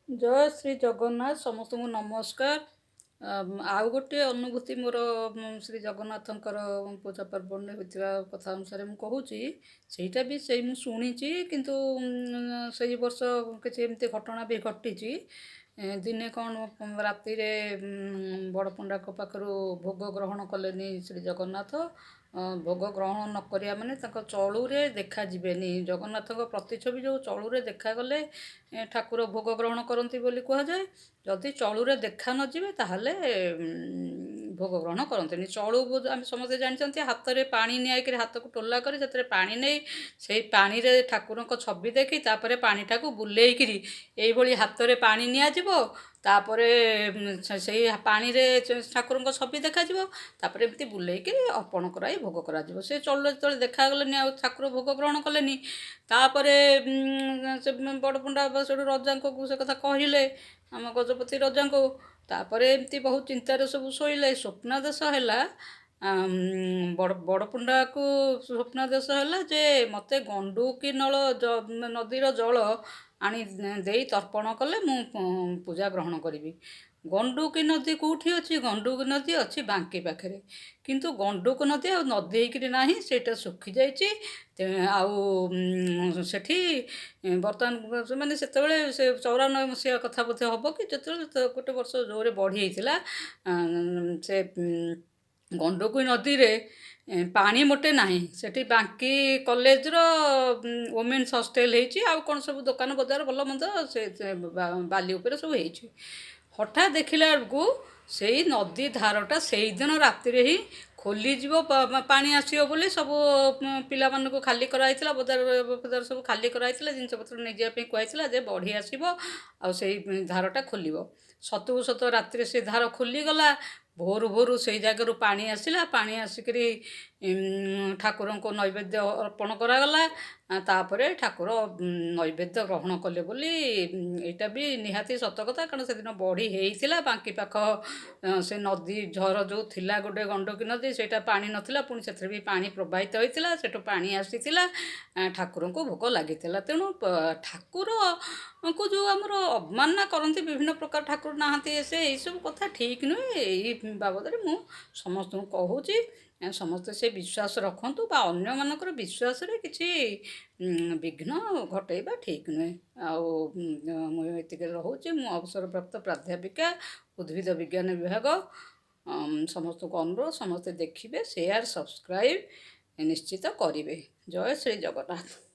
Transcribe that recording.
ଜୟ ଶ୍ରୀ ଜଗନ୍ନାଥ। ସମସ୍ତଙ୍କୁ ନମସ୍କାର। ଆଉ ଗୋଟିଏ ଅନୁଭୂତି ମୋର ଶ୍ରୀ ଜଗନ୍ନାଥଙ୍କର ପୂଜା ପାର୍ବଣରେ ହୋଇଥିବା କଥା ଅନୁସାରେ ମୁଁ କହୁଛି। ସେଇଟା ବି ସେଇ ମୁଁ ଶୁଣିଛି, କିନ୍ତୁ ସେଇ ବର୍ଷ କିଛି ଏମିତି ଘଟଣା ବି ଘଟିଛି। ଦିନେ କ'ଣ ରାତିରେ ବଡ଼ ପଣ୍ଡାଙ୍କ ପାଖରୁ ଭୋଗ ଗ୍ରହଣ କଲେନି ଶ୍ରୀ ଜଗନ୍ନାଥ। ଭୋଗ ଗ୍ରହଣ ନ କରିବା ମାନେ ତାଙ୍କ ଚଳୁରେ ଦେଖାଯିବେନି। ଜଗନ୍ନାଥଙ୍କ ପ୍ରତିଛବି ଯେଉଁ ଚଳୁରେ ଦେଖାଗଲେ ଠାକୁର ଭୋଗ ଗ୍ରହଣ କରନ୍ତି ବୋଲି କୁହାଯାଏ। ଯଦି ଚଳୁରେ ଦେଖା ନଯିବେ, ତାହେଲେ ଭୋଗ ଗ୍ରହଣ କରନ୍ତିନି। ଚଳୁ ଆମେ ସମସ୍ତେ ଜାଣିଛନ୍ତି, ହାତରେ ପାଣି ନିଆଇକରି ହାତକୁ ଟୋଲା କରି ସେଥିରେ ପାଣି ନେଇ, ସେଇ ପାଣିରେ ଠାକୁରଙ୍କ ଛବି ଦେଖି, ତାପରେ ପାଣିଟାକୁ ବୁଲେଇକିରି ଏଇଭଳି ହାତରେ ପାଣି ନିଆଯିବ। ତାପରେ ସେଇ ପାଣିରେ ଠାକୁରଙ୍କ ଛବି ଦେଖାଯିବ। ତାପରେ ଏମିତି ବୁଲେଇକି ଅର୍ପଣ କରାଇ ଭୋଗ କରାଯିବ। ସେ ଚଳୁରେ ଯେତେବେଳେ ଦେଖାଗଲେନି ଆଉ ଠାକୁର ଭୋଗ ଗ୍ରହଣ କଲେନି, ତାପରେ ସେ ବଡ଼ ପଣ୍ଡା ସେଠୁ ରଜାଙ୍କୁ ସେ କଥା କହିଲେ, ଆମ ଗଜପତି ରଜାଙ୍କୁ। ତାପରେ ଏମିତି ବହୁତ ଚିନ୍ତାରେ ସବୁ ଶୋଇଲେ। ସ୍ୱପ୍ନାଦେଶ ହେଲା ବଡ଼ ବଡ଼ ପଣ୍ଡାକୁ, ସ୍ୱପ୍ନାଦେଶ ହେଲା ଯେ ମୋତେ ଗଣ୍ଡୁକି ନଳ ନଦୀର ଜଳ ଆଣି ଦେଇ ତର୍ପଣ କଲେ ମୁଁ ପୂଜା ଗ୍ରହଣ କରିବି। ଗଣ୍ଡୁକୀ ନଦୀ କେଉଁଠି ଅଛି? ଗଣ୍ଡୁକୀ ନଦୀ ଅଛି ବାଙ୍କି ପାଖରେ। କିନ୍ତୁ ଗଣ୍ଡୁକ ନଦୀ ଆଉ ନଦୀ ହେଇକିରି ନାହିଁ, ସେଇଟା ଶୁଖିଯାଇଛି। ଆଉ ସେଠି ବର୍ତ୍ତମାନ ମାନେ ସେତେବେଳେ ସେ 94 ମସିହା କଥା ବୋଧେ ହେବ କି, ଯେତେବେଳେ ଗୋଟେ ବର୍ଷ ଜୋରରେ ବଢ଼ି ହେଇଥିଲା, ସେ ଗଣ୍ଡୁକୀ ନଦୀରେ ପାଣି ମୋଟେ ନାହିଁ। ସେଠି ବାଙ୍କି କଲେଜର ଓମେନ୍ସ ହଷ୍ଟେଲ ହେଇଛି, ଆଉ କ'ଣ ସବୁ ଦୋକାନ ବଜାର ଭଲ ମନ୍ଦ ସେ ବାଲି ଉପରେ ସବୁ ହେଇଛି। ହଠାତ୍ ଦେଖିଲା ବେଳକୁ ସେଇ ନଦୀ ଧାରଟା ସେଇଦିନ ରାତିରେ ହିଁ ଖୋଲିଯିବ, ପାଣି ଆସିବ ବୋଲି ସବୁ ପିଲାମାନଙ୍କୁ ଖାଲି କରାହେଇଥିଲା। ବଜାର ବଜାର ସବୁ ଖାଲି କରାହେଇଥିଲା, ଜିନିଷପତ୍ର ନେଇଯିବା ପାଇଁ କୁହାହେଇଥିଲା ଯେ ବଢ଼ି ଆସିବ ଆଉ ସେଇ ଧାରଟା ଖୋଲିବ। ସତକୁ ସତ ରାତିରେ ସେ ଧାର ଖୋଲିଗଲା। ଭୋରୁ ଭୋରୁ ସେଇ ଜାଗାରୁ ପାଣି ଆସିଲା। ପାଣି ଆସିକରି ଠାକୁରଙ୍କୁ ନୈବେଦ୍ୟ ଅର୍ପଣ କରାଗଲା। ତାପରେ ଠାକୁର ନୈବେଦ୍ୟ ଗ୍ରହଣ କଲେ ବୋଲି ଏଇଟା ବି ନିହାତି ସତ କଥା, କାରଣ ସେଦିନ ବଢ଼ି ହେଇଥିଲା। ବାଙ୍କି ପାଖ ସେ ନଦୀ ଝର ଯେଉଁ ଥିଲା ଗୋଟେ ଗଣ୍ଡକୀ ନଦୀ, ସେଇଟା ପାଣି ନଥିଲା, ପୁଣି ସେଥିରେ ବି ପାଣି ପ୍ରବାହିତ ହେଇଥିଲା। ସେଠୁ ପାଣି ଆସିଥିଲା, ଠାକୁରଙ୍କୁ ଭୋଗ ଲାଗିଥିଲା। ତେଣୁ ଠାକୁରଙ୍କୁ ଯେଉଁ ଆମର ଅବମାନନା କରନ୍ତି, ବିଭିନ୍ନ ପ୍ରକାର ଠାକୁର ନାହାନ୍ତି, ସେ ଏଇସବୁ କଥା ଠିକ୍ ନୁହେଁ। ଏଇ ବାବଦରେ ମୁଁ ସମସ୍ତଙ୍କୁ କହୁଛି, ସମସ୍ତେ ସେ ବିଶ୍ୱାସ ରଖନ୍ତୁ ବା ଅନ୍ୟମାନଙ୍କର ବିଶ୍ୱାସରେ କିଛି ବିଘ୍ନ ଘଟେଇବା ଠିକ୍ ନୁହେଁ। ଆଉ ମୁଁ ଏତିକିରେ ରହୁଛି। ମୁଁ ଅବସରପ୍ରାପ୍ତ ପ୍ରାଧ୍ୟାପିକା, ଉଦ୍ଭିଦ ବିଜ୍ଞାନ ବିଭାଗ। ସମସ୍ତଙ୍କୁ ଅନୁରୋଧ, ସମସ୍ତେ ଦେଖିବେ, ସେୟାର, ସବସ୍କ୍ରାଇବ୍ ନିଶ୍ଚିତ କରିବେ। ଜୟ ଶ୍ରୀ ଜଗନ୍ନାଥ।